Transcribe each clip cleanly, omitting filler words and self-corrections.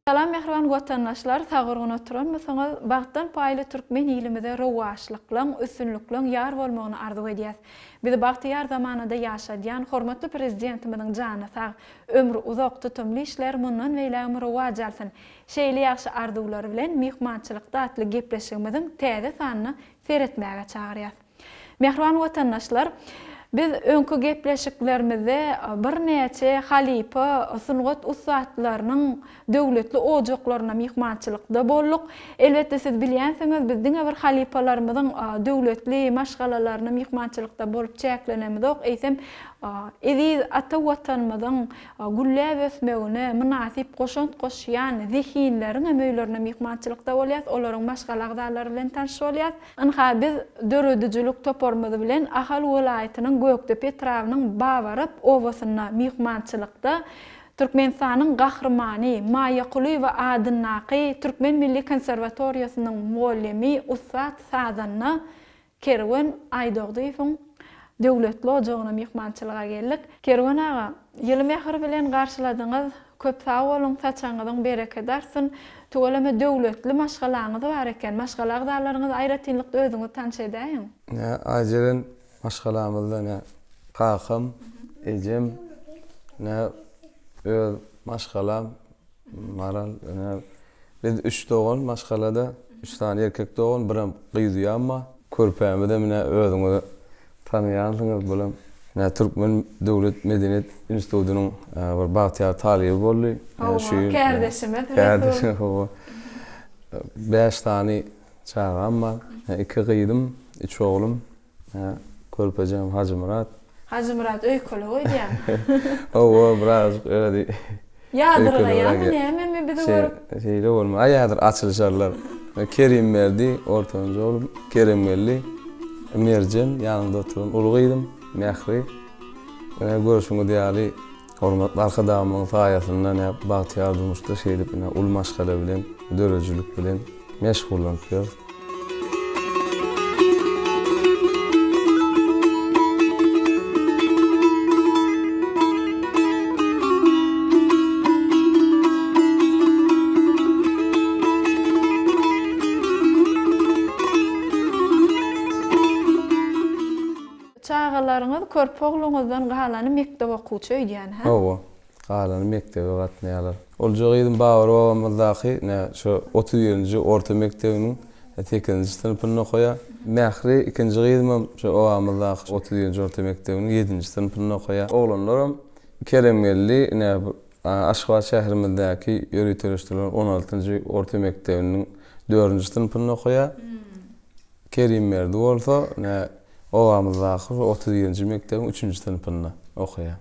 Salam mähriban watandaşlar sag-gurgun oturanmysyňyz bagtdan paýly türkmen ilimize rowaçlyklaň üstünlikleň ýar bolmagyny arzuw edýäs. Bizi bagtyýar zamanada ýaşadýan hormatly Prezidentimiziň jany sag, ömri uzak, tutumly işleri mundan beýlägem rowaç alsyn. Şeýle ýagşy arzuwlar bilen Myhmançylykda atly gepleşigimiziň täze sanyna seretmäge çagyrýas. Mähriban watandaşlar, biz öňki gepleşiklerimizde birnäçe halypa sungat ussatlarynyň döwletli ojaklarynda myhmançylykda bolduk. Elbetde, siz bilýänsiňiz, biz diňe bir halypalarymyzyň döwletli maşgalalarynda myhmançylykda bolup çäklenemizok, eýsem, eziz ata Watanymyzyň gülläp ösmegine mynasyp goşant goşýan zehinleriňem öýlerinde myhmançylykda bolýarys, olaryň maşgala agzalary bilen tanyş bolýarys. Ynha, biz döredijilik toparymyz bilen Ahal welaýatynyň Gökdepe etrabynyň Babarap obasynda myhmançylykda Türkmenistanyň Gahrymany Maýa Kulyýewa adyndaky Türkmen milli konserwatoriýasynyň mugallymy, ussat sazanda Kerwen Aýdogdyýewiň döwletli ojagyna myhmançylyga geldik. Kerwen aga, ýyly mähir bilen garşyladyňyz, köp sag boluň, saçagyňyzyň berekedi artsyn. Tüweleme döwletli maşgalaňyz bar eken. Maşgala agzalaryňyzy aýratynlykda özüňiz tanyş edäýiň. Ine, Aýjeren maşgalamyzda ine kakam, ejem, ine öz maşgalam Maral, ine biz üç dogan maşgalada, üç sany erkek dogan, birem gyz uýam bar. Körpämizem ine özüňiz tanaýansyňyz, bulam ine Türkmen döwlet medeniýet institutynyň bir bagtyýar talyby boldy. Hawa, kärdeşimiz Resul. Kärdeşim, hawa. Bäş sany çagam bar. Iki gyzym, üç oglum. Körpejem Hajymyrat. Hajymyrat öýkelek öýdýän. Hawa, birazajyk özi. Ýadyrgaýarmy nämemi bizi görüp. Şeýle bolma. Aý häzir açylyşarlar. Kerimberdi, ortanjy oglum, Keremgeldi, Merjen, ýanymda oturan uly gyzym, Mähri. Ine görşüňiz ýaly, hormatly Arkadagymyzyň saýasynda ine bagtyýar durmuşda şeýdip ine uly maşgala bilen, döredijilik bilen meşgullanyp ýörüs. Çagalaryňyz körpe ogluňyzdan galany mekdep okuwçy öýdýän, hä? Hawa. Galany mekdebe gatnaýarlar. Olja gyzym Babyr babamyzdaky ine şu 31-nji orta mekdebiniň sekizinji synpynda okaýar. Mähri ikinji gyzymam şu obamyzdaky 31-nji orta mekdebiniň ýedinji synpynda okaýar. Oglanlaram Keremgeldi ine Aşgabat şäherimizdäki ýöriteleşdirilen on altynjy orta mekdebiniň dördünji synpynda okaýar. Kerimberdi bolsa ine obamyzdaky şu 31-nji mekdebiň üçünji synpynda okaýar.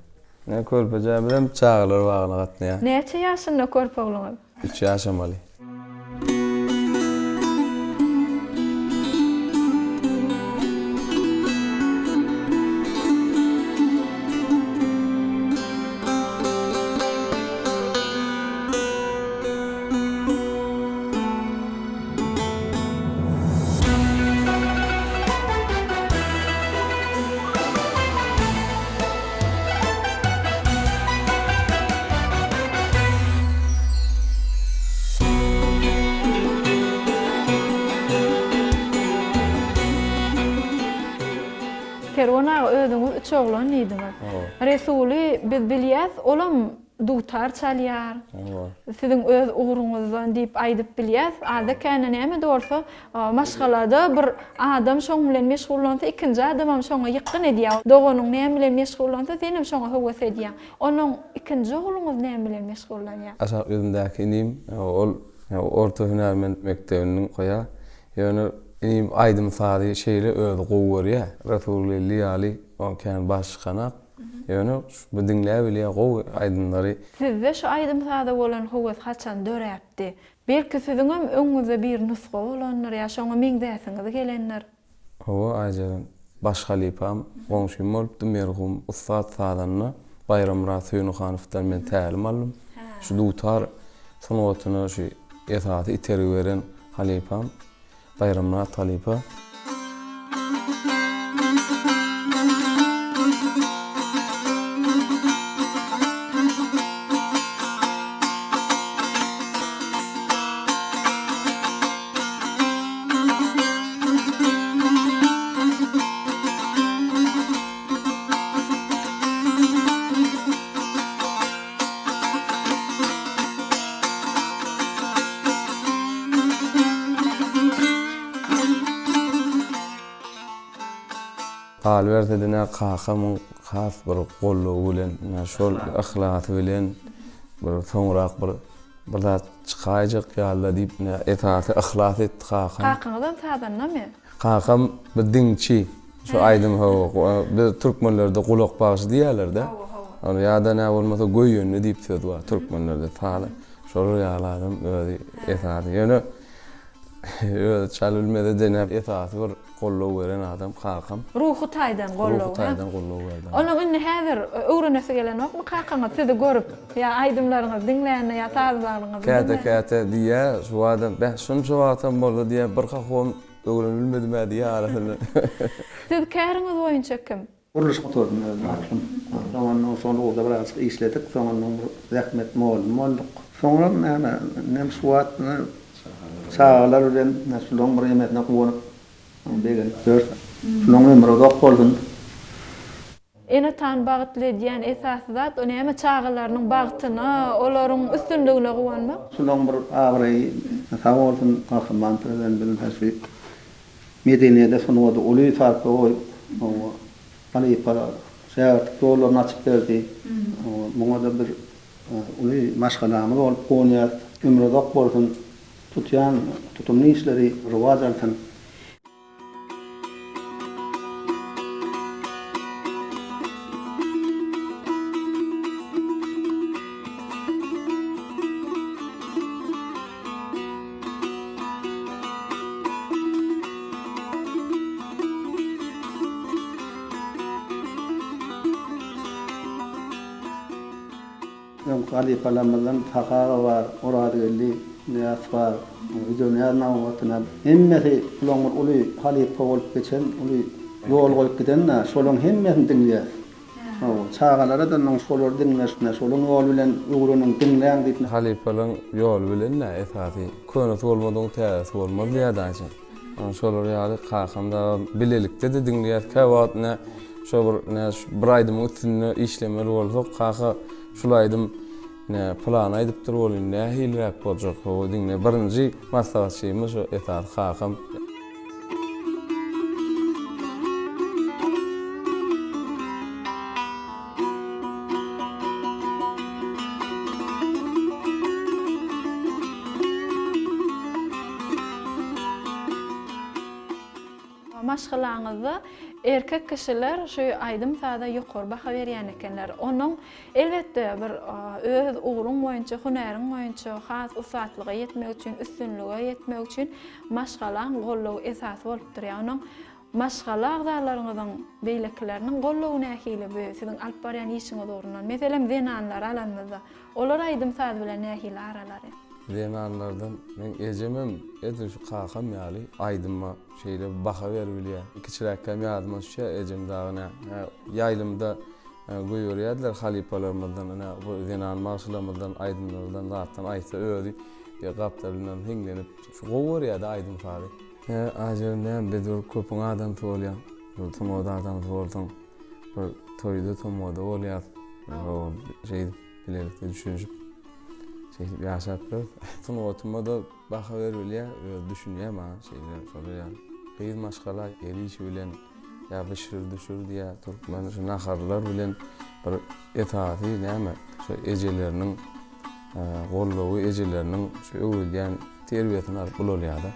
Ine körpejämizem çagalar bagyna gatnaýar. Näçe ýaşynda körpe ogluňyz? Üç ýaşamaly. Kerwen aga özüňiz üç oglan diýdiňiz. Resuly biz bilýäs, olam dutar çalýar. Siziň öz ugruňyzdan diýip aýdyp bilýäs. Azda-kände näme-de bolsa, maşgalada bir adam şoň bilen meşgullansa, ikinji adamam şoňa ýykgyn edýär. Doganyň näme bilen meşgullansa, senem şoňa höwes edýäň. Onuň ikinji ogluňyz näme bilen meşgullanýar? Aşak ýüzündäki inim, ol orta hünärment mekdebinde okaýar. Ýöne inim aýdym-sazy şeýle özi gowy görýär. Resulgeldi ýaly kän baş çykanak. Ýöne bu diňläbilýär gowy aýdymlary. Sizde şu aýdym-saza bolan höwes haçan döräpdi? Belki siziňem öňüňizde bir nusga bolandyr ýa şoňa meňzäsiňiz gelendir? Hawa Aýjeren. Baş halypam, goňşym bolupdy merhum ussat sazanda Baýrammyrat Söýünhanowdan men tälim aldym. Şu dutar sungatyna şu esasy itergi beren halypam. Baýrammyrat halypa. Galyberse-de nä kakamyň has bir goldawy bilen, nä şol yhlasy bilen bir soňrak bir bir zat çykaýjak ýaly-la diýip, nä esasy yhlas etdi kakam. Kakaňyzam sazandamy? Kakam bir diňçi. Şu aýdym hawa, biz türkmenlerde gulak bagşy diýýärler-de. Hawa, hawa. Ony ýa-da nä bolmasa göýenli diýip söz bar türkmenlerde. Sazy şolar ýaly adam özi esasy. Ýöne özi çalybilmese-de nä esasy bir goldaw beren adam kakam. Ruhy taýdan goldaw, Ruhy taýdan goldaw berdi. Onuň indi häzir öwrenesi gelenokmy kakaňyz sizi görüp ýa aýdymlaryňyzy diňlände ýa sazlaryňyzy diňlände? Käte-käte diýýär, şu adam bäh şunça wagtam boldy diýýär, bir kakam Öwrenilmedim-ä diýýär arasynda. Siz käriňiz boýunça kim? Gurluşyk gutardym özüm aslym. Soňundan şol ugurda birazajyk işledik. Soňundan bir zähmet mugallym bolduk. Soňram näme, indem şu wagt ine çagalar bilen ine şularyň bir emesine guwanyp, begenip ýörüs. Şularyň ömri uzak bolsun. Ene-atany bagtly edýän esasy zat o näme çagalarynyň bagtyna, olaryň üstünligine guwanmak. Şulaň bir abraýy sag bolsun Gahryman Prezidentimiz her şu medeniýede sungada uly sarpa goýup hawa halypa şägirtlik ýollaryny açyp berdi. Hawa muňada bir uly maşgalamyz bolup guwanýas. Ömri uzak bolsun tutýan tutumly işleri rowaç alsyn. Öňki halypalarymyzdan Sahy aga bar, Orazgeldi Nyýaz bar, Ödenýaz Nobatyna. Hemmesi bulaň bir uly halypa bolup geçen, uly ýol goýup giden-dä, şolaň hemmesini diňleýäs. Hawa, çagalara-da ynha şolary diňleşine, şolaň ýoly bilen öwreniň, diňläň diýip. Halypalaň ýoly bilen-dä esasy. Könesi bolmadygyň täzesi bolmaz diýýär daýza. Şolar ýaly kakam dagy bilelikde-de diňleýäs. Käwagt ine şo bir ine şu bir aýdymyň üstünde işlemeli bolsak, kaka şul aýdym ine pylany aýdypdyr welin nähiliräk boljak hawa diňle. Birinji maslahatçymyz şo esasy kakam. Maşgalaňyzda erkek kişiler şu aýdym-saza ýokary baha berýän ekenler. Onuň, elbetde, bir öz ugruň boýunça, hünäriň boýunça has ussatlyga ýetmek üçin, üstünlige ýetmek üçin maşgalaň goldawy esasy bolup durýar. Onuň Maşgala agzalaryňyzyň beýlekileriniň goldawy nähili bu siziň alyp barýan işiňiz ugrundan? Meselem, zenanlary alanymyzda, olar aýdym-saz bilen nähili aralary? Zenanlardan meň ejemem edil şu kakam ýaly aýdyma şeýle baha beribilýär. Kiçiräkkäm ýadyma düşýär ejem dagy nä ýaýlymda goýberýärdiler halypalarymyzdan ine bu zenan bagşylarymyzdan aýdymlardan zatdan aýtsa özi gapdalyndan hiňlenip şu gowy görýärdi aýdym-sazy. Hä, Aýjeren näme, biz bir köpüň adamsy bolýaň. Bir sungat adamsy bolsaň, bir toýda, tomgada bolýas. Hawa, şeýdip bilelikde düşünişip, şeýdip ýaşap ýörüs. Sungatyma-da baha beribilýär, özi düşünýär maňa şeýle, şolar ýaly. Gyz maşgala el işi bilen ýa bişir-düşür diýýär türkmen, şu naharlar bilen bir esasy näme, şu ejeleriniň goldawy, ejeleriniň şu öwredýän Terbiýesini alyp ulalýar-da.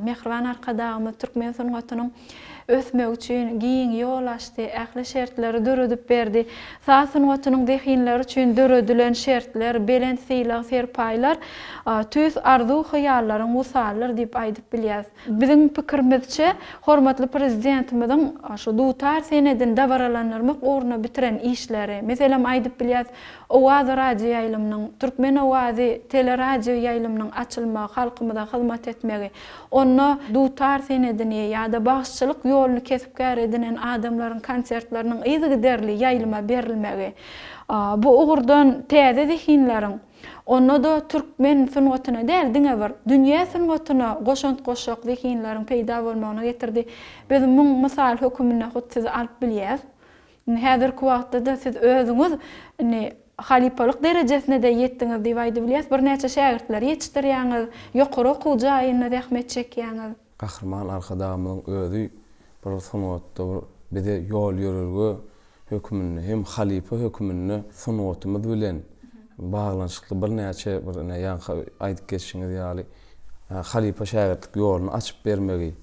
Mähriban Arkadagymyz türkmen sungatynyň ösmegi üçin giň ýol açdy, ähli şertleri döredip berdi. Saz sungatynyň zehinleri üçin döredilen şertler, belent sylag-serpaýlar tüýs arzuw-hyýallaryň wysalydyr diýip aýdyp bilýäris. Biziň pikirimizçe, hormatly Prezidentimiziň şu dutar senedini dabaralandyrmak ugrunda bitiren işleri, meselem, aýdyp bilýäris, Owaz radioýaýlymynyň, Türkmen owazy teleradioýaýlymynyň açylmagy, halkymyza hyzmat etmegi, onda dutar senedini ýa-da bagşyçylyk ýoluny kesp-kär edinen adamlaryň konsertleriniň yzygiderli ýaýlyma berilmegi, bu ugurdan täze zehinleriň, onda-da türkmen sungatyna däl, diňe bir, dünýä sungatyna goşant goşjak zehinleriň peýda bolmagyna getirdi. Biz muň mysal höküminde hut sizi alyp bilýäs. Indi häzirki wagtda-da siz özüňiz indi halypalyk derejesine-de ýetdiňiz diýip aýdybilýäs. Birnäçe şägirtleri ýetişdirýäňiz, ýokary okuw jaýynda zähmet çekýäňiz. Gahryman Arkadagymyzyň özi bir sungatda bir bize ýol-ýörelge höküminde hem halypa höküminde sungatymyz bilen baglanyşykly birnäçe bir ine ýaňky aýdyp geçişiňiz ýaly halypa-şägirtlik ýoluny açyp bermegi,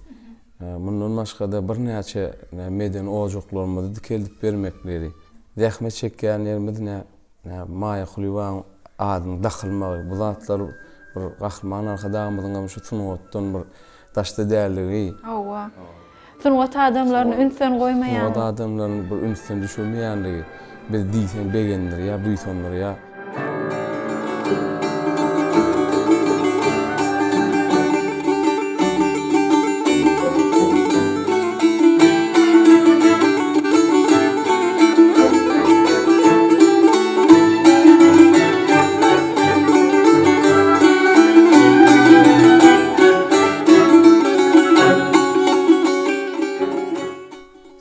Mundan başga-da birnäçe medeni ojaklarymyzy dikeldip bermekleri, zähmet çekýän ýerimiz Maýa Kulyýewanyň adynyň dakylmagy, bu zatlar bir Gahryman Arkadagymyzyň hem şu sungatdan bir daşda däldigi. Hawa. Sungat adamlaryny ünsden goýmaýan. Sungat adamlaryny bir ünsden düşürmeýänligi bizi diýseň begendirýär, buýsandyrýar.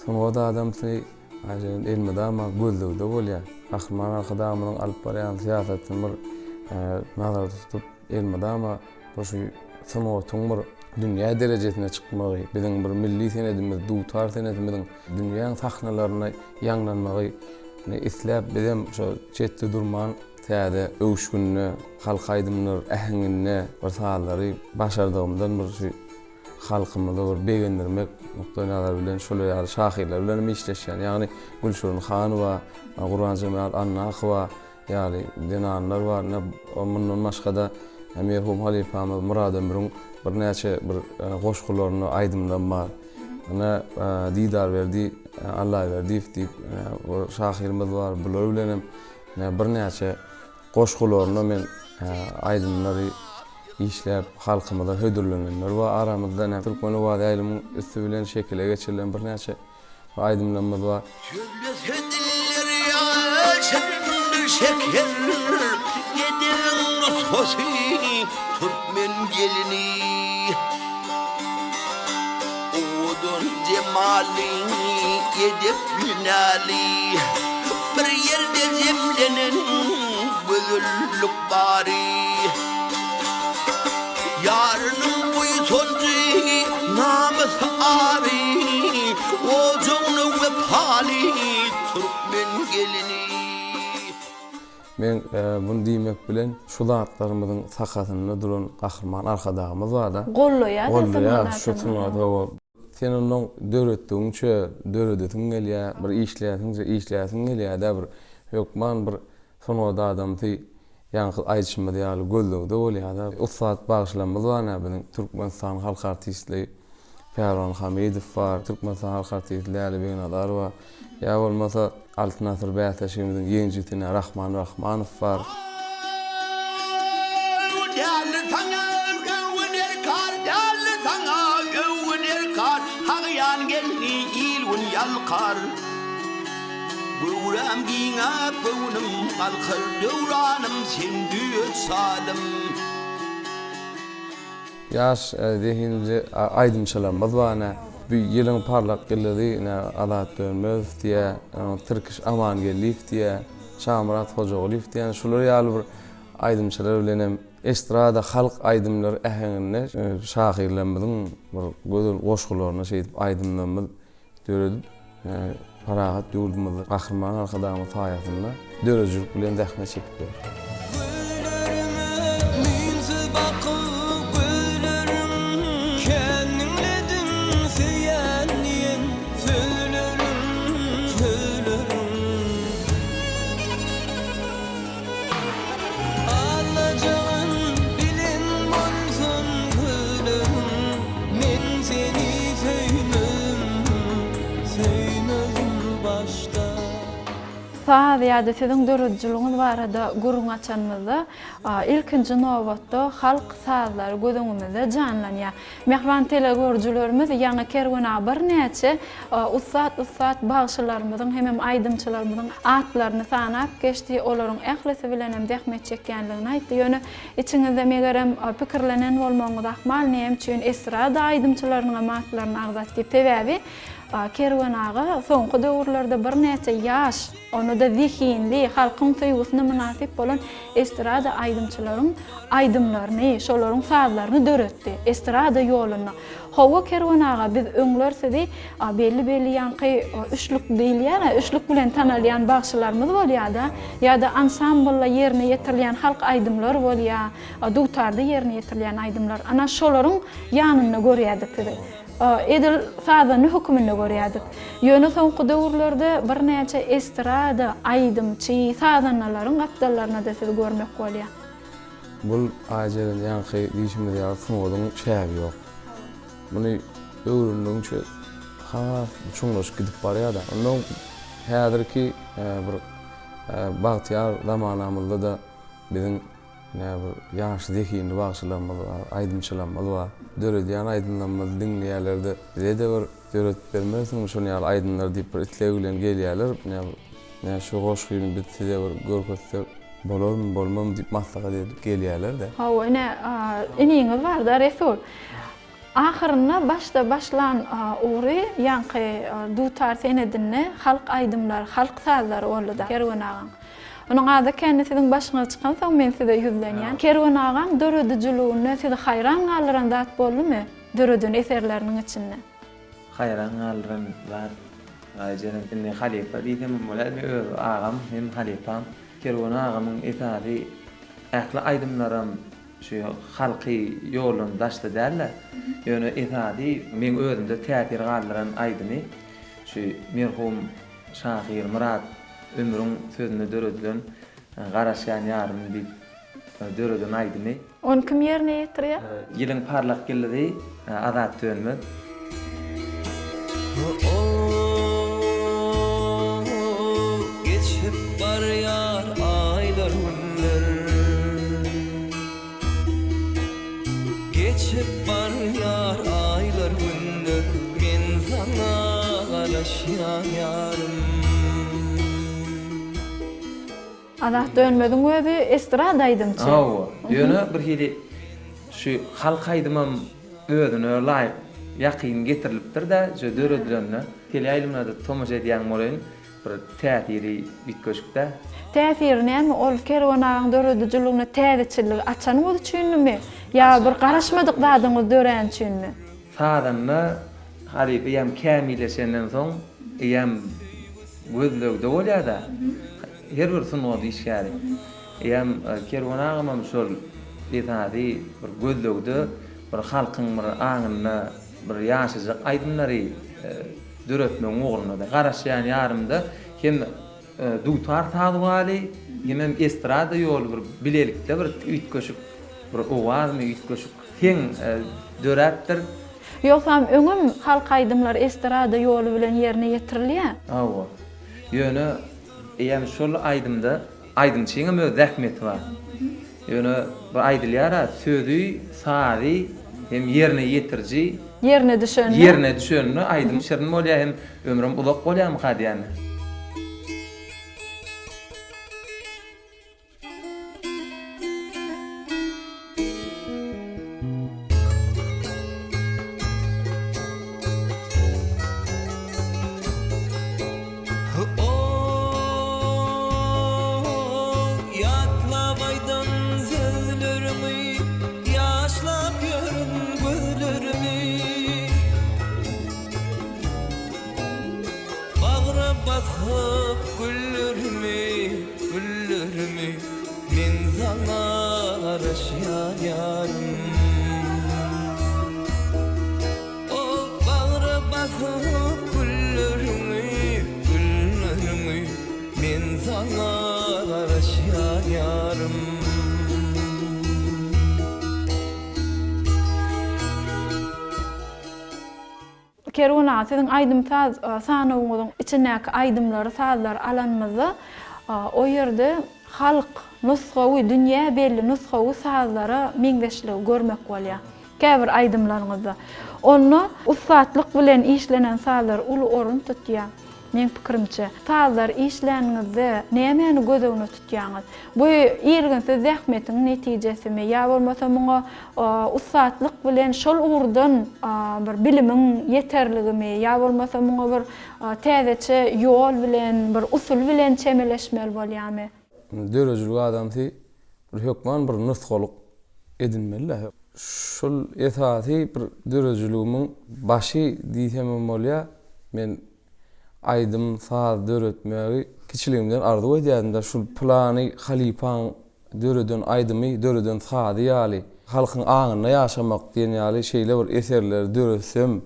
Sungat adamsy Aýjan elmydama gözlegde bolýar. Gahryman Arkadagymyzyň alyp barýan syýasatyny bir nazarda tutup, elmydama bir şu sungatyň bir dünýä derejesine çykmagy, biziň bir milli senedimiz, dutar senedimiziň dünýäň sahnalarynda ýaňlanmagy isläp, bizem şo çetde durman täze öwüşginde, halk aýdymlar äheňinde bir sazlary başardygymdan bir şu halkymyzy bir begendirmek nukdaýnazary bilen şolar ýaly şahyrlar bilen hem işleşýän. Ýagny Gülşirin Hanowa, Gurbanjemal Annakowa ýaly zenanlar bar. Ine, mundan başga-da merhum halypamyz Myrat Ömrüň birnäçe bir goşgularyny, aýdymlary bar. Ine, Didarberdi Allaberdiýew diýip bir şahyrymyz bar. Bular bilen hem birnäçe Goşgularyna men aýdymlary işläp halkymyza hödürlenenler bar. Aramyzda ine Türkmen owazy ýaýlymyň üsti bilen şekile geçirilen birnäçe aýdymlarymyz bar. Sözlese diller ýa şirindir şeker, Edebiň nusgasy türkmen gelini. Owadan jemaly, edepli näli, Bir ýerde jemlenen gözellik bary. Ýarynyň buýsanjy, namysy ary, Ojagyna wepaly türkmen gelini. Men muny diýmek bilen şu zatlarymyzyň sakasynda duran Gahryman Arkadagymyz barda. Gollaýar-da Gollaýar şu sungaty hawa. Sen ondan döretdigiňçe döredesiň gelýär, bir işläsiňçe işläsiň gelýär-dä bir hökman bir sungat adamsy ýaňky aýdyşymyz ýaly gözlegde bolýar-da. Ussat bagşylarymyz bar ine biziň Türkmenistanyň halk artistleri Pälwan Hamidow bar, Türkmenistan halk artisti Läle Begnazarowa, ýa bolmasa Altyn asyr bäsleşigimiziň ýeňijisine Rahman Rahmanow bar. Däli saňa öwün erkar, däli saňa öwün erkar, Hagýan gelni il-gün ýalkar. Göwräm giňäp, göwnüm galkar, Döwranym sen düýe çalym. Ýaş zehinli aýdymçylarymyz bar ine. Bu ýylyň parlak ýyldyzy ine Azat Dönmezow diýýär, Tirkiş Amangeldiýew diýýär, Şamyrat Hojagulyýew diýýär. Şular ýaly bir aýdymçylar bilen hem estrada halk aýdymlary äheňinde şahyrlarymyzyň bir gözel goşgularyny şeýdip aýdymlarymyz döredip, parahat ýurdumyzda Gahryman Arkadagymyz saýasynda döredijilik bilen zähmet çekip ýör. Gözlerime müýnsüz bakyp gözleriň Kän diňledim söýen diýen. saz ýa-da siziň döredijiligiňiz barada gürrüň açanymyzda, ilkinji nobatda halk sazlary göz öňümizde janlanýar. Mähriban telegörüjilerimiz ýaňy Kerwen aga birnäçe ussat-ussat bagşylarymyzyň hemem aýdymçylarymyzyň atlaryny sanap geçdi, olaryň ählisi bilenem zähmet çekýänligini aýtdy. Ýöne içiňizde megerem pikirlenen bolmagyňyz ahmal, näme üçin estrada aýdymçylarynyňam atlaryny agzat diýip. Sebäbi Kerwen aga soňky döwürlerde birnäçe ýaş, onda-da zehinli, halkyň söýgüsine mynasyp bolan estrada aýdymçylaryň aýdymlaryny, şolaryň sazlaryny döretdi. Estrada ýolunda. Hawa, Kerwen aga, biz öňler sizi belli-belli ýaňky üçlük diýilýär-ä, üçlük bilen tanalýan bagşylarymyz bolýar-da, ýa-da ansamblda ýerine ýetirilýän halk aýdymlar bolýar, dutarda ýerine ýetirilýän aýdymlar. Ana, şolaryň ýanynda görýärdik sizi. Edil sazanda höküminde görýärdik. Ýöne soňky döwürlerde birnäçe estrada aýdymçy, sazandalaryň gapdallarynda-da sizi görmek bolýar. Bul Aýjeren ýaňky diýşimiz ýaly sungatyň çägi ýok. Muny öwrendigiňçe has çuňlaşyp gidip barýar-da. Onnoň häzirki bir bagtyýar zamanamyzda-da biziň Ine bir ýaş zehinli bagşylarymyz bar, aýdymçylarymyz bar. Döredýän aýdymlarymyzy diňleýärler-de, bize-de bir döredip bermersiňmi şuny ýaly aýdymlary diýip bir isleg bilen gelýärler. Ine ine şu goşgyny biz size bir görkezsek bolarmy, bolmazmy diýip maslahat edip gelýärler-de. Hawa, ine iniňiz bar-da Resul. Ahyrynda başda başlan ugry ýaňky dutar senedinde halk aýdymlary, halk sazlary boldy-da Kerwen agaň. Onuň azda-kände siziň başyňyz çykansoň men size ýüzlenýän. Kerwen agaň döredijiliginde sizi haýran galdyran zat boldumy döreden eserleriniň içinde? Haýran galdyran zat Aýjeren indi halypa diýsemem bolýar men öz agam hem halypam. Kerwen agamyň esasy ähli aýdymlaram Şu halky ýoldan daşda däl-de, ýöne esasy meň özümde täsir galdyran aýdymy şu merhum şahyr Myrat Ömüriň sözüne döredilen Garaşýan ýarym diýip döreden aýdymy. Ony kim ýerine ýetirýär? Ýylyň parlak ýyldyzy Azat Dönmez. Geçip barýar aýlar günler Geçip barýar aýlar günler Men saňa garaşýan ýarym. Azat Dönmeziň özi estrada aýdymçy. Hawa, ýöne bir hili şu halk aýdymam özüne laýyk ýakyn getirilipdir-dä, şu döredilende. Teleýaýlymlarda tomaşa edýäň bolaýyn, bir täsiri üýtgeşik-dä. Täsiri näme ol Kerwen agaň döredijiligine täzeçilligi açanyňyz üçinmi ýa bir garaşmadyk zadyňyz döräni üçinmi? Sazanda halypa eýýäm kämilleşenden soň eýýäm gözlegde bolýar-da. Her bir sungat işgäri. Eýýäm Kerwen agamam şol esasy bir gözlegde bir halkyň bir aňynda bir ýaşajak aýdymlary döretmegiň ugrunda-da. Garaşýan ýarymda hem dutar saz guraly, hemem estrada ýoly bir bilelikde bir üýtgeşik bir owazmy, üýtgeşik heň döräpdir. Ýogsam öňem halk aýdymlary estrada ýoly bilen ýerine ýetirilýär. Hawa. Ýöne eýýäm şol aýdymda aýdymçyňam öz zähmeti bar. Ýöne bir aýdylýar-a, sözi, sazy hem ýerine ýetiriji Ýerine düşende. Ýerine düşende aýdym şirin bolýar hem ömrem uzak bolýarmyka diýýän. Ýatlap aýdan sözleriňi, Ýaşlap ýörün gözlerimi. Bagra basyp güllerimi, güllerimi, Men saňa garaşýan ýarym. Oh, bagra basyp gülleriňi, gülleriňi, Men saňa garaşýan ýarym. Kerwen aga, siziň aýdym-saz sanawyňyzyň içindäki aýdymlary, sazlary alanymyzda, o ýerde halk, nusgawy, dünýä belli nusgawy sazlara meňzeşligi görmek bolýar. Käbir aýdymlaryňyzda. Onda ussatlyk bilen işlenen sazlar uly orun tutýar. Meň pikirimçe, sazlary işläniňizde nämäni göz öňüne tutýaňyz? Bu irginsiz zähmetiň netijesimi ýa bolmasa muňa ussatlyk bilen şol ugurdan bir bilimiň ýeterligimi ýa bolmasa muňa bir täzeçe ýol bilen, bir usul bilen çemeleşmeli bolýarmy? Döredijilik adamsy bir hökman bir nusgalyk edinmeli-dä. Şol esasy bir döredijiligimiň başy diýsemem bolýar. Men aýdym, saz döretmegi kiçiligimden arzuw edýärdim-de, şul pylany halypaň döreden aýdymy, döreden sazy ýaly halkyň aňynda ýaşamak diýen ýaly şeýle bir eserleri döretsem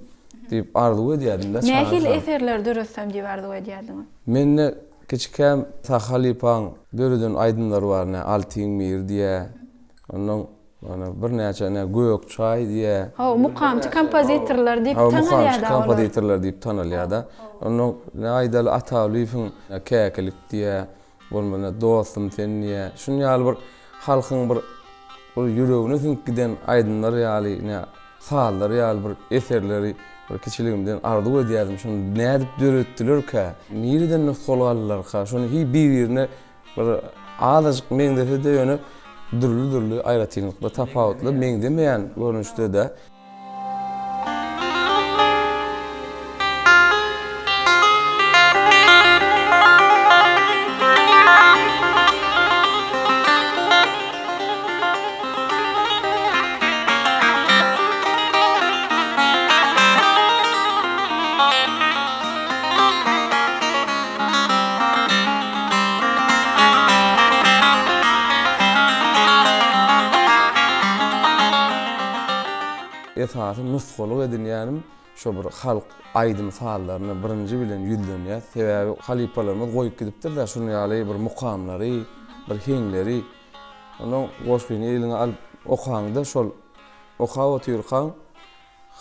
diýip arzuw edýärdim-de çagakam. Nähili eserleri döretsem diýip arzuw edýärdiňiz? Mende kiçikäm Sahy halypaň döreden aýdymlary bar, ine, Altyň biri diýýär, onnoň Ýöne birnäçe ine gök çaý diýýä. Hawa, mukamçy kompozitorlar diýip Hawa, mukamçy tanalýar-da olar. kompozitorlar diýip tanalýar-da. Onnoň ine aýdaly Atalyýewiň Käkilik diýýä, bolmasa ine Dostum sen diýýä. Şunuň ýaly bir halkyň bir bir ýüregine siňip giden aýdymlar ýaly ine sazlar ýaly bir eserleri bir kiçiligimden arzuw edýärdim. Şony nädip döretdilerkä? Nireden nusgalyk aldylarka? Şony hiý bir-birine Bir azajyk meňzese-de ýöne dürli-dürli aýratynlykda tapawutly meňzemeýän görnüşde-de. Esasy nusgalyk edinýänim şo bir halk aýdym-sazlaryna birinji bilen ýüzlenýäs. Sebäbi halypalarymyz goýup gidipdir-dä şunuň ýaly bir mukamlary, bir heňleri. Onnoň goşgyny eliňe alyp okaňda şol okap otyrkaň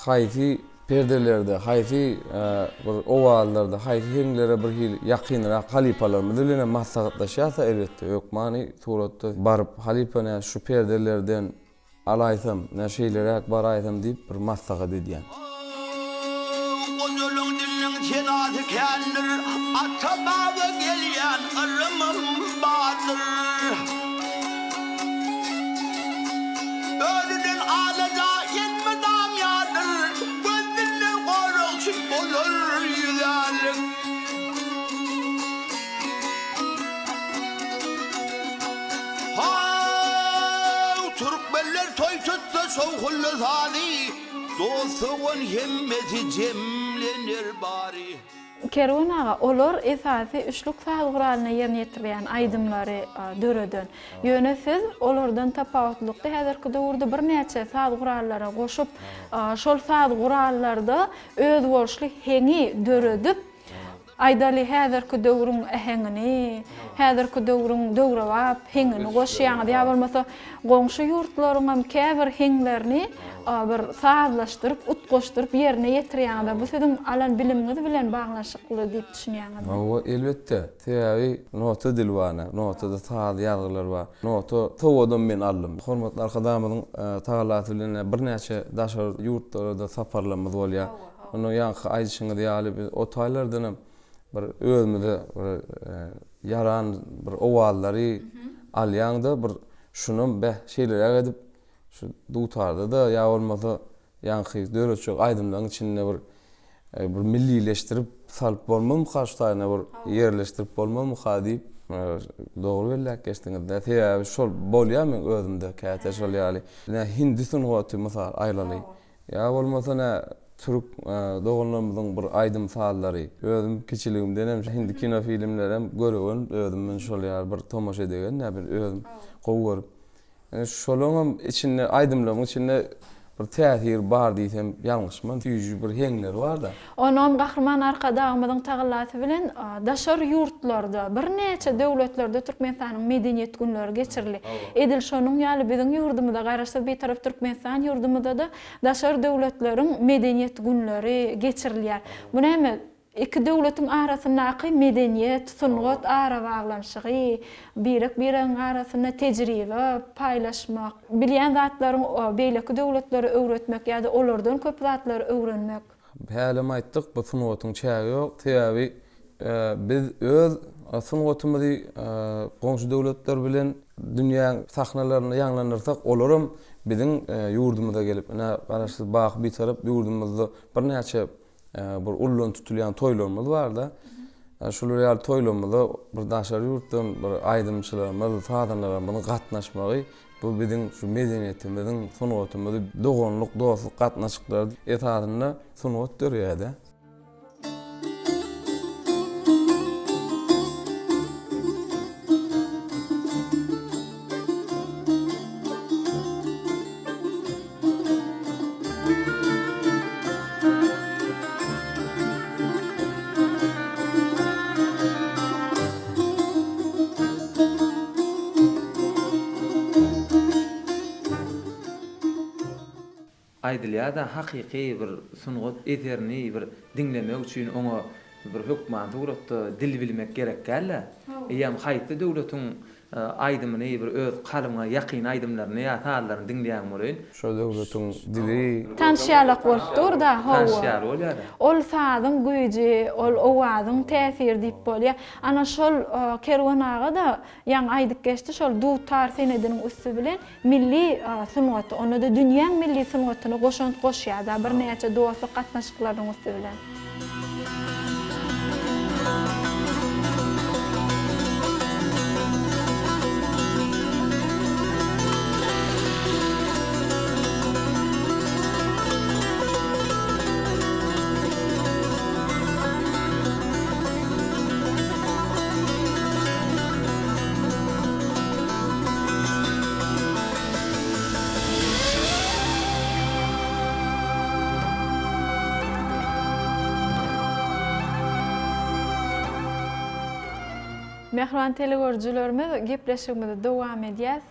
Haýsy perdelerde, haýsy bir owazlarda, haýsy heňlere bir hili ýakynrak halypalarymyz bilen hem maslahatlaşýarsa elbetde hökmany suratda baryp halypa nä şu perdelerden alaýsam, nä şeýleräk baraýsam diýip bir maslahat edýän. Gojalyň diliniň senasy kändir, Ata-baba gelýän yrymym bardyr. Özünden alaja elmydam ýardyr, Göz-dilden goragçy bolar ýüzärlik. How, türkmenler toý tutsa şowhunly sazy, Dost-dogan hemmesi jemlener bary. Kerwen aga, olar esasy üçlük saz guralynda ýerine ýetirilýän aýdymlary döreden. Ýöne siz olardan tapawutlylykda häzirki döwürde birnäçe saz gurallara goşup, şol saz gurallarda özboluşly heňi döredip, aýdaly häzirki döwrüň äheňini, häzirki döwrüň döwrebap heňini goşýaňyz ýa bolmasa goňşy ýurtlaryňam käbir heňlerini bir sazlaşdyryp, utgaşdyryp ýerine ýetirýäňiz. Bu siziň alan bilimiňiz bilen baglanyşykly diýip düşünýäňizmi? Hawa, elbetde. Sebäbi nota dili bar, notada saz ýazgylary bar. Nota sowadam men aldym. Hormatly Arkadagymyzyň tagallasy bilen birnäçe daşary ýurtlara-da saparlarymyz bolýar. Onda ýaňky aýdyşyňyz ýaly biz o taýlardanam bir özümize bir ýaran bir owazlary alýaň-da bir şunam beh şeýleräk edip şu dutarda-da ýa bolmasa ýaňky döretjek aýdymlaryň içinde bir bir millileşdirip salyp bolmazmyka şu taýyna bir ýerleşdirip bolmazmyka diýip dogry belläp geçdiňiz-dä. Sebäbi şol bolýar meň özümde käte şol ýaly. Ine hindi sungaty mysal aýlaly. Ýa bolmasa nä türk doganlarymyzyň bir aýdym-sazlary. Özüm kiçiligimdenem hindi kinofilmlerem göregen özüm men şol ýaly bir tomaşa edegen nä bir özüm gowy görüp. Şolaňam içinde aýdymlaryň içinde. bir täsiri bar diýsem ýalňyşman. Süýji bir heňleri bar-da. Onam Gahryman Arkadagymyzyň tagallasy bilen daşary ýurtlarda, birnäçe döwletlerde Türkmenistanyň Medeniýet günleri geçirildi. Edil şonuň ýaly biziň ýurdumyzda, Garaşsyz Bitarap Türkmenistan ýurdumyzda-da daşary döwletleriň Medeniýet günleri geçirilýär. Bu näme? Iki döwletiň arasyndaky medeniýet, sungat arabaglanyşygy, birek-biregiň arasynda tejribe paýlaşmak, bilýän zatlaryňy beýleki döwletlere öwretmek ýa-da olardan köp zatlary öwrenmek. Hälem aýtdyk, bu sungatyň çägi ýok. Sebäbi biz öz sungatymyzy goňşy döwletler bilen dünýäň sahnalarynda ýaňlandyrsak, olaram biziň ýurdumyza gelip, ine, Garaşsyz, baky Bitarap ýurdumyzda birnäçe bir ullan tutulýan toýlarymyz barda. Şular ýaly toýlarymyza bir daşary ýurtdan bir aýdymçylarymyz, sazandalarymyzyň gatnaşmagy bu biziň şu medeniýetimiziň, sungatymyzy doganlyk, dostluk gatnaşyklary esasynda sungat dörýär-de. Aýdylýar-da, hakyky bir sungat eserini bir diňlemek üçin oňa bir hökman suratda dil bilmek gerek däl-de. Eýýäm haýsy döwletiň aýdymyny bir öz kalbyňa ýakyn aýdymlaryny ýa sazlaryny diňleýäň welin. Şo döwletiň dili. Tanyş ýalak bolup dur-da, hawa. Tanyş ýaly bolýar-da. Ol sazyň güýji, ol owazyň täsiri diýip bolýar. Ana şol Kerwen aga-da ýaňy aýdyp geçdi, şol dutar senediniň üsti bilen milli sungaty, onda-da dünýäň milli sungatyna goşant goşýar-da birnäçe dostluk gatnaşyklarynyň üsti bilen. Mähriban telegörüjilerimiz gepleşigimizi dowam edýäs.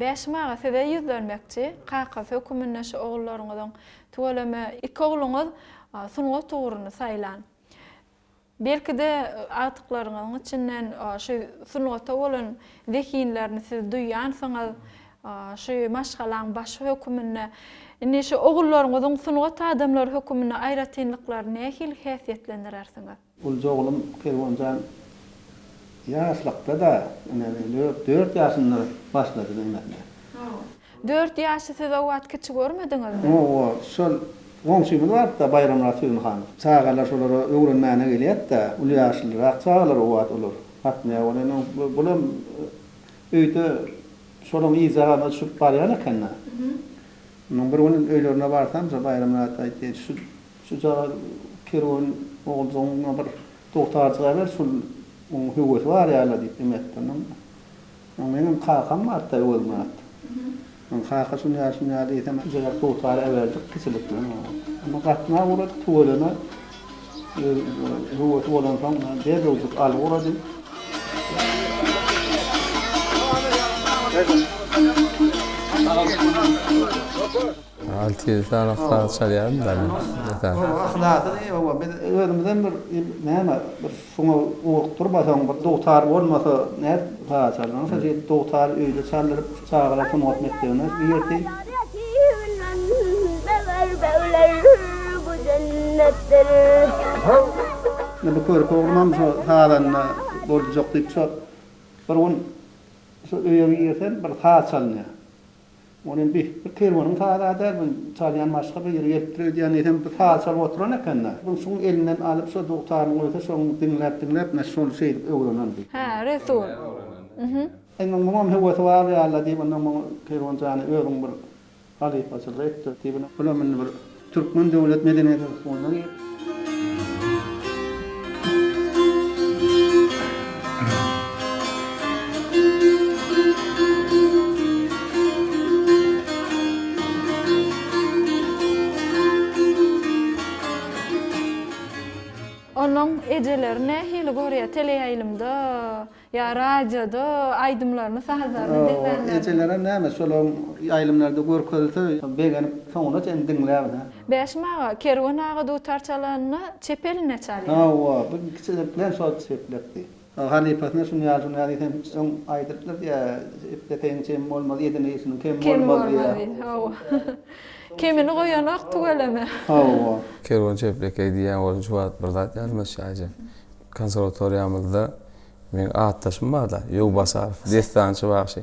Bäşim aga size ýüzlenmekçi. Kakasy höküminde şu ogullaryňyzyň tüweleme iki ogluňyz sungat ugruny saýlan. Belki-de, agtyklaryňyzyň içinden şu sungata bolan zehinlerini siz duýýansyňyz, şu maşgalaň başy höküminde. Indi şu ogullaryňyzyň sungat adamlary höküminde aýratynlyklaryny nähili häsiýetlendirersiňiz? Ulja oglum Kerwenjan ýaşlykda-da, ine, dört ýaşynda başlady diýmesine. Dört ýaşy siz o wagt kiçi görmediňizmi? Hawa, şol goňşymyz bardy-da, Baýramyrat Söýünhanow. Çagalar şolara öwrenmäne gelýärdi-de, uly ýaşlyrak çagalar o wagt olar. Gatnaýar welin, bulam öýde şolaň yzjagazyna düşüp barýan eken-dä. Ondan bir gün öýlerine barsam, şo Baýramyrat aýtdy, şu şujagaz kerwen oguljygyňa bir dugtarjyk äber, şul oň höwesi bar ýaly diýip neme etdi. Ondan Meňem kakam bardy-da Öwezmyrat. Onuň kaka şuny ýa şuny ýa diýsem, Jogap dutar äberdik kiçilik bilen. Onda gatnap ugrady, tüweleme höwesi bolansoň derrewjik alyp ugrady. Alty-ýedi sany saz çalýardym-da men. Hawa, yhlasly, hawa, biz özümizem bir näme, bir şuňa ugrukdyrmasaň, bir dugtar bolmasa nädip saz çaljak? Onsoň şeýdip dugtary öýde çaldyryp, çagalar sungat mekdebine girdi. Indi bu körpe oglumam şo sazanda boljak diýip, şo bir gün şo öýe girsem, bir saz çalynýar. Ony bi, bir kerweniň sazy-a däl, bu çalýan başga bir ýeri gelipdir öýdýän diýsem, bu saz çalyp oturan eken-dä. Bu şuň elinden alyp, şo dugtaryny goýsa, şoň diňläp-diňläp, ine, şony şeýdip öwrenen bi. Hä, Resul. Mhm. Indi muňam höwesi bar ýaly-la diýip, onda muňa Kerwen jany özüň bir halypaçylyk et-de diýip, bulam indi bir Türkmen döwlet medeniýet institutyna girip. Ejeleri nähili görýär teleýaýlymda ýa radioda aýdymlaryny, sazlaryny diňlänlerini? Ejelerem näme şolaryň ýaýlymlarda görkezilse begenip soňuna çenli diňläbin hä. Bäşim aga, Kerwen aga dutar çalanda çep elinde çalýar. Hawa, bu kiçilik bilen şol çeplekdi. Halypasyna şuny ýaly şuny ýaly diýsem öň aýdypdyr diýýä, epleseň çem bolmaz, eden işiniň kemi bolmaz diýýä. Hawa. Kemini goýanok tüweleme. Hawa. Kerwen çeplekeý diýýän bolsa şu wagt bir zat ýadyma düşýär Aýjan. Konserwatoriýamyzda meň atdaşym barda, Ýow Basarow, dessançy bagşy.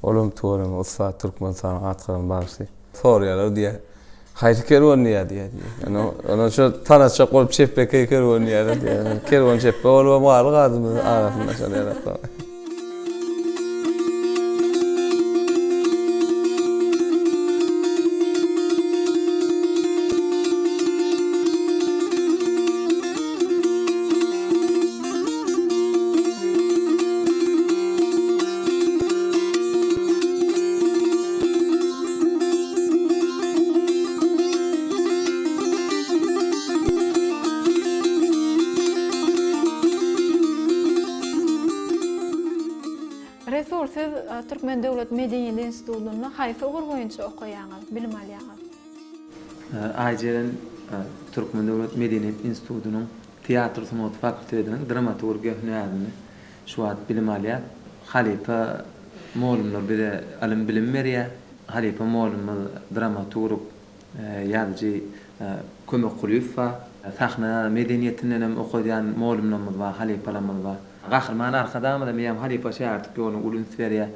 Olam tüweleme ussat Türkmenistanyň at gazanan bagşysy. Soraýarlar diýýär. Haýsy kerwen diýýär diýýär diýýär. Ýöne ony şo tanatjak bolup çepbekeý kerwen diýýärler diýýär. Kerwen çepbe bolubam galdy gadymyz arasynda şol ýarakda. Resul, siz Türkmen döwlet medeniýet institutynda haýsy ugur boýunça okaýaňyz, bilim alýaňyz? Aýjeren Türkmen döwlet medeniýet institutynyň teatr sungaty fakultetiniň dramaturgiýa hünärinde Şu wagt bilim alýas. Halypa mugallymlar bize ylym-bilim berýär. Halypa mugallymymyz dramaturg, ýazyjy Kömek Kulyýew bar. Sahna medeniýetinden hem okadýan mugallymlarymyz bar, halypalarymyz bar. Gahryman Arkadagymyz hem eýýäm halypa-şägirtlik ýoluna uly üns berýär.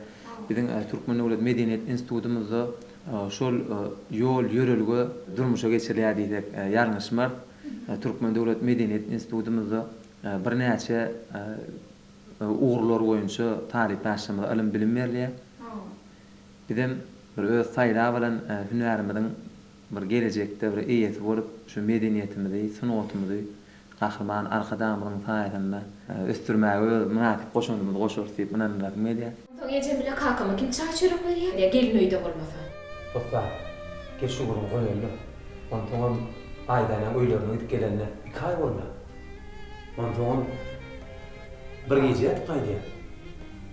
Biziň Türkmen döwlet medeniýet institutymyzda şol ýol-ýörelge durmuşa geçirilýär diýsek ýalňyşmarys. Türkmen döwlet medeniýet institutymyzda Birnäçe ugurlar boýunça talyp ýaşlarymyza ylym-bilim berilýär. Bizem bir öz saýlap alan hünärimiziň bir gelejekde bir eýesi bolup, şu medeniýetimizi, sungatymyzy Gahryman Arkadagymyzyň saýasynda ösdürmäge öz mynasyp goşandymyzy goşarys diýip ynandyrasym gelýär. Onsoň ejem bile kakama kim çaý-çörek berýär? Gelin öýde bolmasa. Ussat, gel şu gürrüňi goýaly-da. Onsoňam Aýdanaň öýlerine gidip gelenine iki aý boldy. Onsoňam bir gije ýatyp gaýdýar.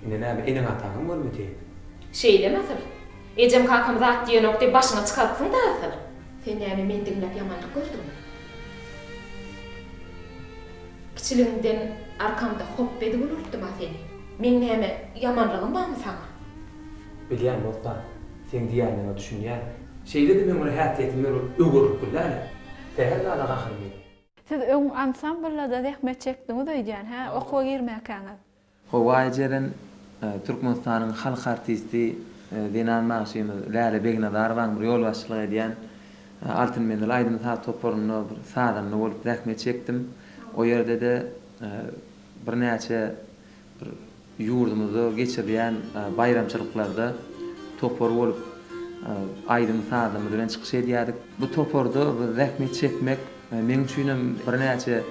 Indi näme, eneň-ataňam görmedi. Şeýlemi asyl? Ejem kakam zat diýenok diýip başyňa çykarypsyň-da asyl. Sen näme meni diňläp ýamanlyk gördüňmi? Kiçiligiňden arkamda hopba edip ulaltdym-a seni. Meň näme ýamanlygym barmy saňa? Bilýän Bossan, seň diýýänleriňe düşünýän. Şeýle-de meň bir häsiýetim bir öwürlik däl-ä. Sähel zada gaharym gelýär. Siz öň ansamblda-da zähmet çekdiňiz öýdýän, hä, okuwa girmäkäňiz? Hawa Aýjeren, Türkmenistanyň halk artisti zenan bagşymyz Läle Begnazarowanyň bir ýolbaşçylyk edýän Altyn menzil aýdym-saz toparynda bir sazanda bolup zähmet çekdim. O ýerde-de birnäçe Bir ýurdumyzda geçirilýän baýramçylyklarda topar bolup aýdym-sazymyz bilen çykyş edýärdik. Bu toparda bir zähmet çekmek meň üçinem birnäçe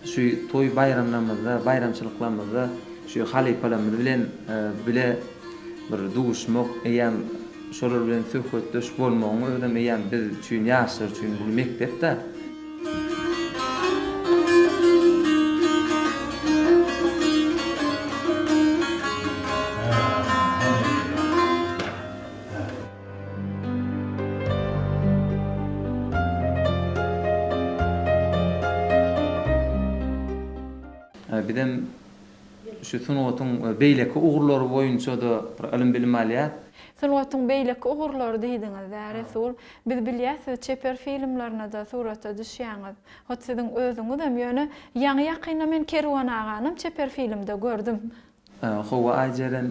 şu toý baýramlarymyzda, baýramçylyklarymyzda şu halypalarymyz bilen bile bir duşmak, eýýäm şolar bilen söhbetdeş bolmagyň özem eýýäm biz üçin, ýaşlar üçin uly mekdep-dä. Bizem şu sungatyň beýleki ugurlary boýunça-da bir ylym-bilim alýas. Sungatyň beýleki ugurlary diýdiňiz-dä, Resul. Biz bilýäs siz çeper filmlerine-de surata düşýäňiz. Hut siziň özüňizem, ýöne ýaňy-ýakynda men Kerwen aganam çeper filmde gördüm. Hawa Aýjeren,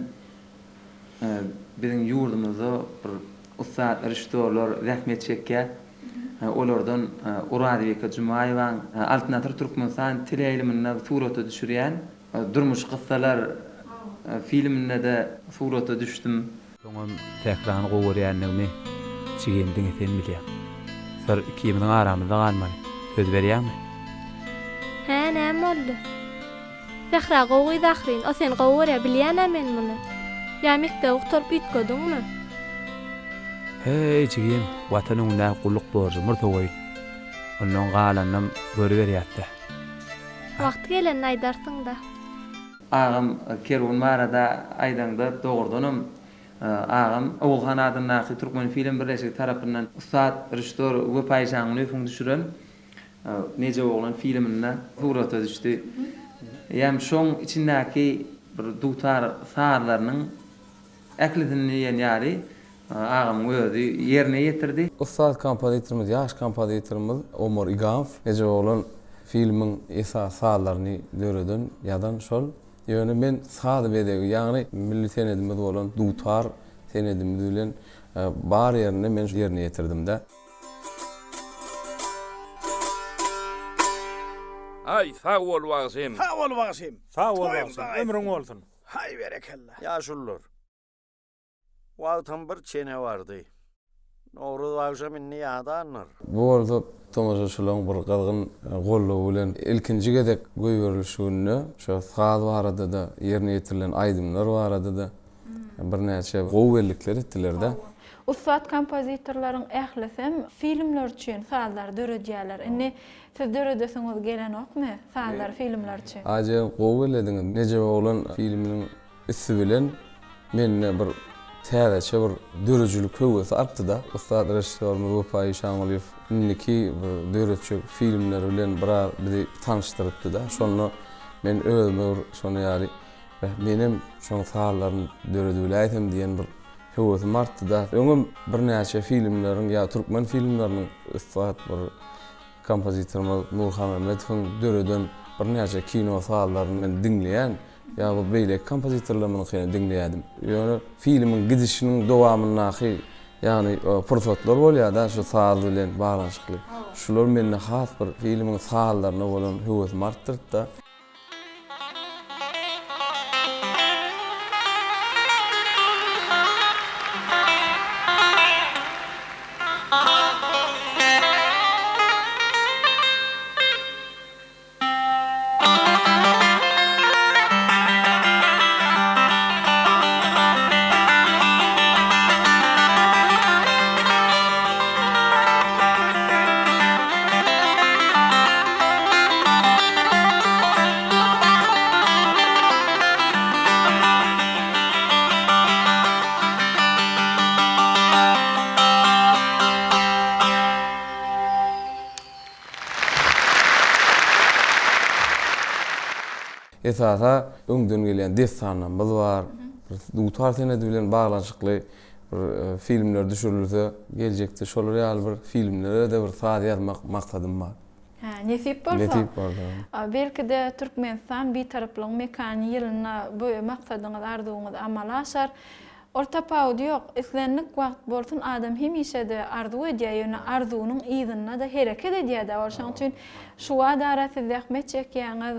biziň ýurdumyzda bir ussat režissýorlar zähmet çekýär. Olardan Orazbike Jumaýewaň Altyn asyr Türkmenistan teleýaýlymynda surata düşürýän Durmuşy kyssalar filminde-de surata düşdüm. Soňam Sährany gowy görýändigimi jigim diňe sen bilýäň. Syr ikimiziň aramyzda galmaly. Söz berýäňmi? Hä, näme boldy? Sähra gowy gyz ahyryn, o seni gowy görýär, bilýän-ä men muny. Ýa mekdebi gutaryp üýtgediňmi? Heý, jigim, Watan öňündäki gulluk borjumy bir sowaýyn. Ondan galanynam görüberýäs-dä. Wagty gelende aýdarsyň-da. Agam Kerwen barada aýdaňda dogrudanam agam Ogulhan adyndaky Türkmenfilm birleşigi tarapyndan ussat režissýor Wepa Işangulyýewiň düşüren Nejep oglan filminde surata düşdi. Eýýäm şoň içindäki bir dutar sazlarynyň ählisini diýen ýaly agamyň özi ýerine ýetirdi. Ussat kompozitorymyz, ýaş kompozitorymyz Omar Igamow Nejep oglan filmiň esasy sazlaryny döreden, ýazan şol. Ýöne men saz bezegi, ýagny milli senedimiz bolan dutar senedimiz bilen bar ýerinde men ýerine ýetirdim-de. Aý sag bol bagşym. Sag bol bagşym. Sag bol bagşym. Ömrüň bolsun. Haý berekella. Ýaşulular. Wagtyň bir çene bardy. Nowruz bagşam indi ýadandyr. Bu bolsa tomaşaçylaryň bir gyzgyn goldawy bilen ilkinji gezek goýberilişiginde şo saz barada-da, ýerine ýetirilen aýdymlar barada-da birnäçe gowy bellikler etdiler-de. Ussat kompozitorlaryň ählisem filmler üçin sazlary döredýärler. Indi siz döredesiňiz gelenokmy sazlary filmler üçin? Aje gowy bellediňiz. Nejep oglan filminiň üsti bilen mende bir täzeçe bir döredijilik höwesi artdy-da. Ussat režissýorymyz Wepa Işangulyýew indiki bir döretjek filmleri bilen biraz bizi tanyşdyrypdy-da. Şonda men özüme bir şonuň ýaly Beh, menem şoň sazlaryny döredibiläýsem diýen bir höwesim artdy-da. Öňem birnäçe filmleriň ýa türkmen filmleriniň ussat bir kompozitorymyz Nur Hanmämmedowyň döreden birnäçe kino sazlaryny men diňleýän, ýa bu beýleki kompozitorlarymyzyňkyny diňleýärdim. Ýöne filmiň gidişiniň dowamyndaky, ýagny pursatlar bolýar-da şu saz bilen baglanyşykly. Şular mende has bir filmiň sazlaryna bolan höwesimi artdyrdy-da. Esasa öňden gelýän dessanlarymyz bar. Bir dutar senedi bilen baglanyşykly bir filmler düşürilse, geljekde şolar ýaly bir filmlere-de bir saz ýazmak maksadym bar. Hä, nesip bolsa. Nesip bolsa. Belki-de Türkmenistan Bitaraplygyň mekany ýylynda bu maksadyňyz, arzuwyňyz amala aşar. Ol tapawudy ýok. Islendik wagt bolsun adam hemişe-de arzuw edýär, ýöne arzuwynyň yzynda-da hereket edýär-dä ol. Şonuň üçin şu wadara siz zähmet çekýäňiz,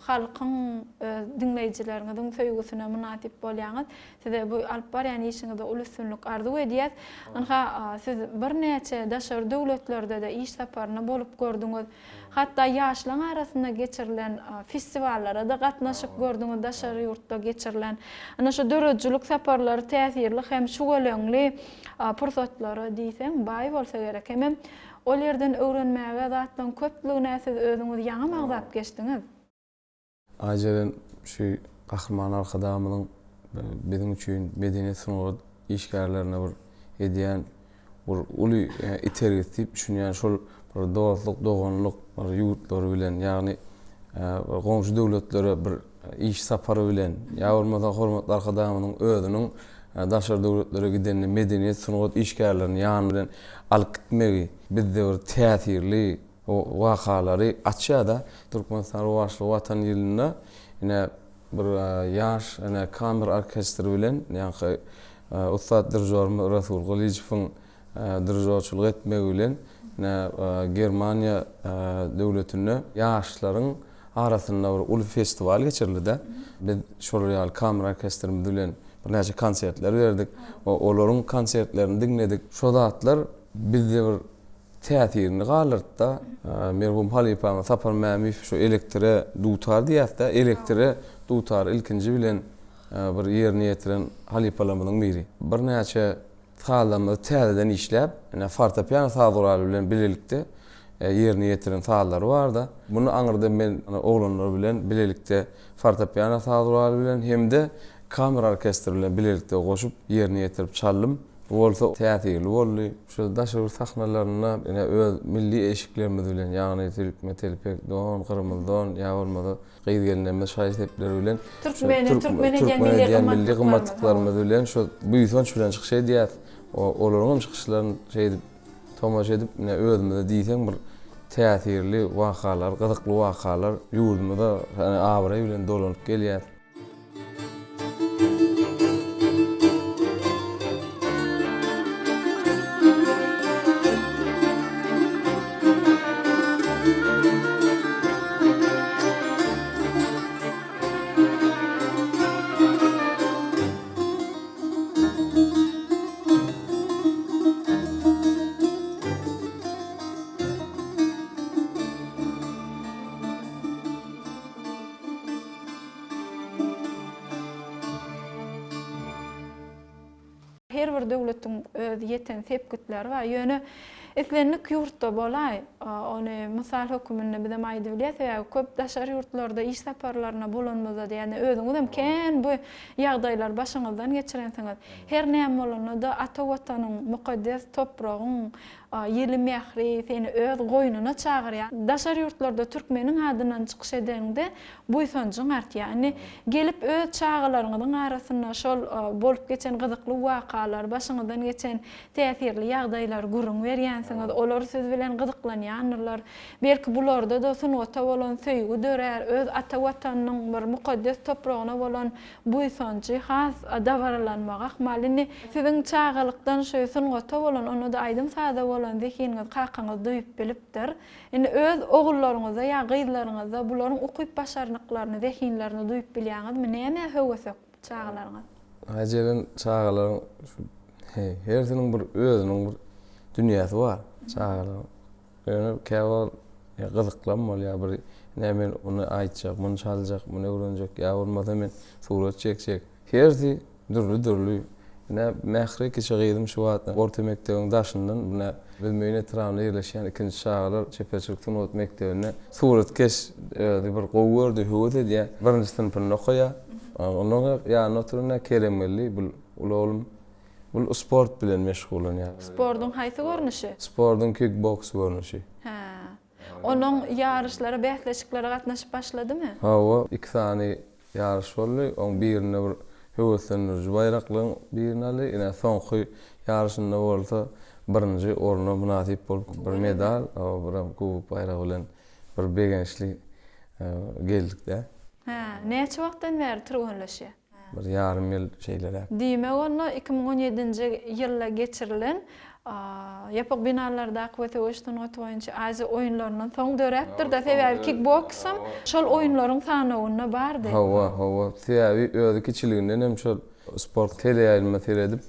halkyň, öz diňleýjileriňiziň söýgüsine mynasyp bolýaňyz. Size bu alyp barýan işiňizde uly üstünlik arzuw edýäs. Ynha, siz birnäçe daşary döwletlerde-de iş saparynda bolup gördüňiz. Hatda ýaşlaryň arasynda geçirilen festiwallara-da gatnaşyp gördüňiz, daşary ýurtda geçirilen. Ynha, şu döredijilik saparlary täsirli hem şüweleňli pursatlara diýseň baý bolsa gerek. Hemem ol ýerden öwrenmäge zatlaryň köplügine siz özüňiz ýaňam agzap geçdiňiz. Aýjeren şu Gahryman Arkadagymyzyň biziň üçin medeniýet sungat işgärlerine bir edýän bir uly itergisi diýip düşünýän şol bir dostluk doganlyk bir ýurtlary bilen ýagny bir goňşy döwletlere bir iş sapary bilen ýa bolmasa hormatly Arkadagymyzyň özüniň daşary döwletlere gidende medeniýet sungat işgärlerini ýany bilen alyp gitmegi bizde bir täsirli wakalary açýar-da. Türkmenistan rowaçly Watan ýylynda ine bir ýaş ine kamer orkestri bilen ýaňky ussat dirižorymyz Resul Gylyjowyň dirižorçylyk etmegi bilen ine Germaniýa döwletinde ýaşlaryň arasynda bir uly festiwal geçirildi-de. Biz şolar ýaly kamer orkestrimiz bilen birnäçe konsertler berdik. Olaryň konsertlerini diňledik. Şo zatlar bizde bir täsirini galdyrtda. Merhum halypamyz Sapar Mämiýew şu elektire dutar diýýäs-dä, elektire dutary ilkinji bilen bir ýerine ýetiren halypalarymyzyň biri. Birnäçe sazlarymyzy täzeden işläp, ine fortepiano saz guraly bilen bilelikde. ýerine ýetiren sazlary barda. Muny aňyrda men oglanlar bilen bilelikde fortepiano saz guraly bilen hem-de kamera orkestri bilen bilelikde goşup ýerine ýetirip çaldym. Bu bolsa täsirli boldy. Şu daşary ýurt sahnalarynda ine öz milli eşiklerimiz bilen, ýagny silkme telpek, don, gyrmyzy don ýa bolmasa gyz-gelinlerimiz şaý-sepleri bilen Türkmeni türkmen edýän milli gymmatlyklarymyz bilen şu buýsanç bilen çykyş edýäs. Olaryň hem çykyşlaryny şeýdip tomaşa edip ine özümize diýseň bir täsirli wakalar, gyzykly wakalar ýurdumyza abraý bilen dolanyp gelýäs. Her bir döwletiň öz ýeten sepgitleri bar. Ýöne islendik ýurtda bolaý, ony mysal höküminde bizem aýdybilýäs, sebäbi köp daşary ýurtlarda iş saparlarynda bolanymyzda-da, ýagny özüňizem kän bu ýagdaýlary başyňyzdan geçirensiňiz. Her näme bolanda-da ata Watanyň, mukaddes topragyň ýyly mähri seni öz goýnuna çagyrýar. Daşary ýurtlarda türkmeniň adyndan çykyş edeniňde buýsanjyň artýar. Indi gelip öz çagalaryňyzyň arasynda şol bolup geçen gyzykly wakalary, başyňyzdan geçen täsirli ýagdaýlary gürrüň berýänsiňiz. Olar siz bilen gyzyklanýandyrlar. Belki bularda-da sungata bolan söýgi dörär, öz ata Watanynyň bir mukaddes topragyna bolan buýsanjy has dabaralanmagy ahmal. Indi siziň çagalykdan şu sungata bolan, onda-da aýdym-saza bolan zehiniňizi kakaňyz duýup bilipdir. Indi öz ogullaryňyzda ýa gyzlaryňyzda bularyň ukyp-başarnyklaryny, zehinlerini duýup bilýäňizmi? Nämä höwesek çagalaryňyz? Aýjeren çagalaryň şu hersiniň bir özüniň bir dünýäsi bar çagalaryň. Ýöne käwagt gyzyklam bolýar bir ine men ony aýtjak, muny çaljak, muny öwrenjek ýa bolmasa men surat çekjek. Hersi dürli-dürli. Ine Mähri kiçi gyzym şu wagt orta mekdebiň daşyndan ine Büzmeýin etrabynda ýerleşýän ikinji çagalar çeperçilik sungat mekdebinde suratkeş özi bir gowy gördi, höwes edýär. Birinji synpynda okaýar. Onuň ýanynda oturan ine Keremgeldi bul uly oglum. Bul sport bilen meşgullanýar. Sportuň haýsy görnüşi? Sportuň kikboks görnüşi. Hä. Onuň ýaryşlara, bäsleşiklere gatnaşyp başladymy? Hawa, iki sany ýaryş boldy. Oň birinde bir höweslendiriji baýraklygyň birini aldy. Ine, soňky ýaryşynda bolsa birinji orna mynasyp bolup, bir medal, hawa, birem kubok baýragy bilen bir begençli geldik-dä. Hä, näçe wagtdan bäri türgenleşýär? Bir ýarym ýyl şeýleräk. Diýmek onda 2017-nji ýylda geçirilen Ýapyk binalardaky we söweş sungaty boýunça Aziýa oýunlaryndan soň döräpdir-de, sebäbi kikboksam şol oýunlaryň sanawynda bardy. Hawa, hawa. Sebäbi özi kiçiliginden hem şol sport teleýaýlyma seredip,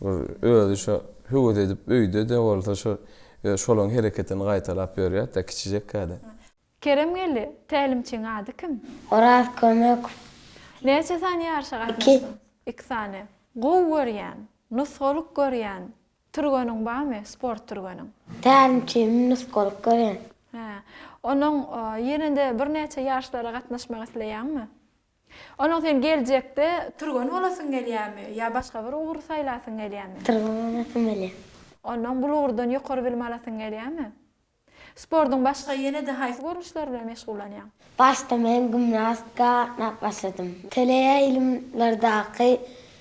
bir özi şo höwes edip öýde-de bolsa şo şolaň hereketini gaýtalap ýörýärdi-de kiçijekkä-de. Keremgeldi, tälimçiň ady kim? Oraz Kömekow. Näçe sany ýaryşa gatnaşdyň? Iki sany. Gowy görýän, nusgalyk görýän türgeniň barmy, sport türgeniň? Tälimçimi nusgalyk görýän. Hä. Onuň ýene-de birnäçe ýaryşlara gatnaşmak isleýäňmi? Onuň sen geljekde türgen bolasyň gelýärmi ýa başga bir ugry saýlasyň gelýärmi? Türgen bolasym gelýär. Onnoň bul ugurdan ýokary bilim alasyň gelýärmi? Sportuň başga ýene-de haýsy görnüşleri bilen meşgullanýaň? Başda men gimnastika gatnap başladym. Teleýaýlymlardaky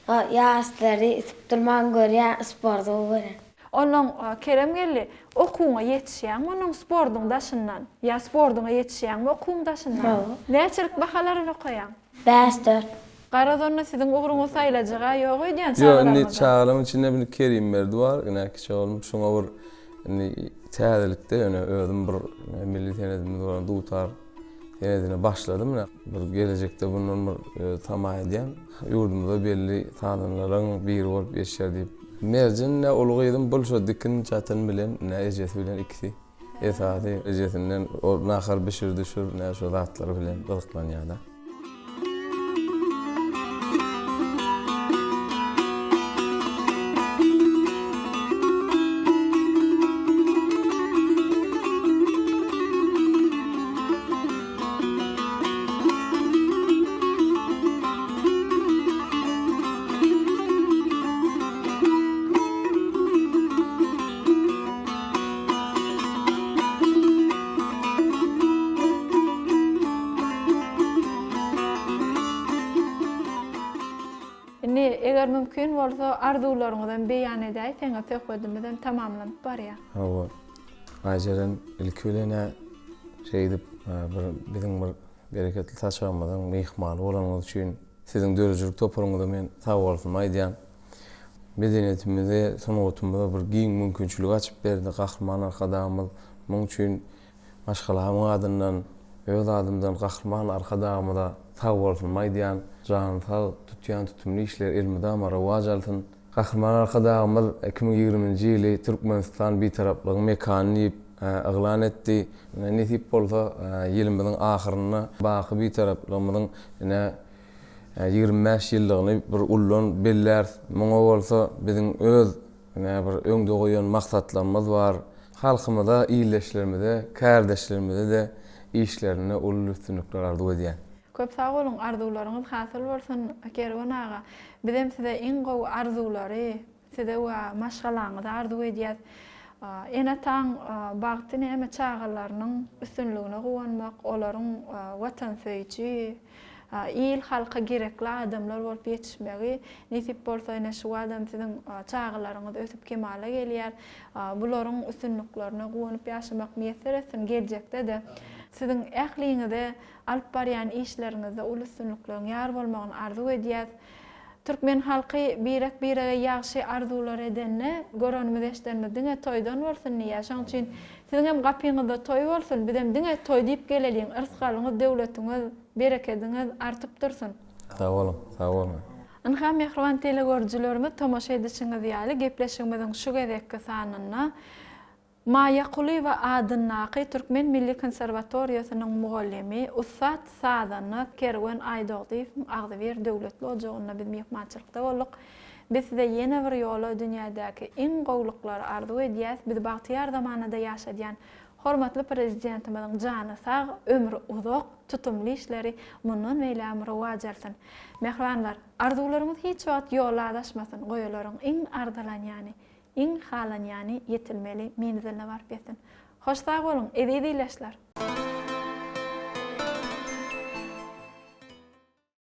ýaryşlary sypdyrman görýän, sporty gowy görýän. Onnoň Kerem geldi, okuwyňa ýetişýäňmi onnoň sportuň daşyndan? Ýa sportuňa ýetişýäňmi okuwyň daşyndan? Hawa. Näçelik bahalar bilen okaýaň? Bäş-dört. Garaz onda siziň ugruňyzy saýlajaga ýok öýdýän Ýok indi çagalaryňyza. çagalaryň içinde bir Kerimberdi bar ine kiçi oglum şuňa bir indi täzelikde ýöne özüm bir milli senedimiz bolan dutar senedine başladym ine bir gelejekde bundan bir tama edýän ýurdumyza belli sazandalaryň biri bolup ýetişer diýip. Merjen ine uly gyzym bul şo dikin çatyn bilen ine ejesi bilen ikisi esasy ejesinden ol nahar bişir düşür ine şo zatlar bilen gyzyklanýada. Indi, eger mümkin bolsa, arzuwlaryňyzam beýan edäýseňiz, söhbedimizem tamamlanyp barýar. Hawa, Aýjeren, ilki bilen-ä şeýdip bir biziň bir bereketli saçagymyzyň myhmany bolanyňyz üçin siziň döredijilik toparyňyza men sagbolsunymy aýdýan. Medeniýetimize, sungatymyza bir giň mümkinçilik açyp berdi Gahryman Arkadagymyz. Muň üçin maşgalamyň adyndan, öz adymdan Gahryman Arkadagymyza sagbolsunymy aýdýan. Jany sag, tutýan tutumly işleri elmydama rowaç alsyn. Gahryman Arkadagymyz 2020-nji ýyly Türkmenistan Bitaraplygyň mekany diýip yglan etdi. Nesip bolsa, ýylymyzyň ahyrynda baky Bitaraplygymyzyň ine 25 ýyllygyny bir ullan belläris. Muňa bolsa biziň öz ine bir öňde goýan maksatlarymyz bar. Halkymyza, ildeşlerimize, kärdeşlerimize-de işlerinde uly üstünlikler arzuw edýän. Köp sag boluň arzuwlaryňyz hasyl bolsun Kerwen aga bizem size iň gowy arzuwlary size we maşgalaňyza arzuw edýäs ene ataň bagty näme çagalarynyň üstünligine guwanmak olaryň watansöýüji il halka gerekli adamlar bolup ýetişmegi nesip bolsa ine şu badam siziň çagalaryňyz ösüp kemala gelýär bularyň üstünliklerine guwanyp ýaşamak miýesser etsin geljekde-de siziň ähliňize Alyp barýan işleriňizde uly üstünlikleriň ýar bolmagyny arzuw edýäs. Türkmen halky birek-birege ýagşy arzuwlar edende, görenimiz-eşidenimiz diňe toýdan bolsun diýýär. Şonuň üçin siziňem gapyňyzda toý bolsun, bizem diňe toý diýip geleliň. Yrsgalyňyz, döwletiňiz, berekediňiz artyp dursun. Sag boluň, sag boluň. Ynha, mähriban telegörüjilerimiz, tomaşa edişiňiz ýaly, gepleşigimiziň şu gezekki sanynda Maýa Kulyýewa adyndaky Türkmen milli konserwatoriýasynyň mugallymy, ussat sazanda Kerwen Aýdogdyýewiň agzybir döwletli ojagynda biz myhmançylykda bolduk. Biz size ýene bir ýola dünýädäki iň gowulyklary arzuw edýäs, bizi bagtyýar zamanada ýaşadýan hormatly Prezidentimiziň jany sag, ömri uzak, tutumly işleri mundan beýlägem rowaç alsyn. Mähribanlar, arzuwlaryňyz hiç wagt ýola azaşmasyn, goýalaryň iň arzylanýany, Iň halanýany ýetilmeli menziline baryp ýetsin. Hoş sag boluň, eziz ildeşler!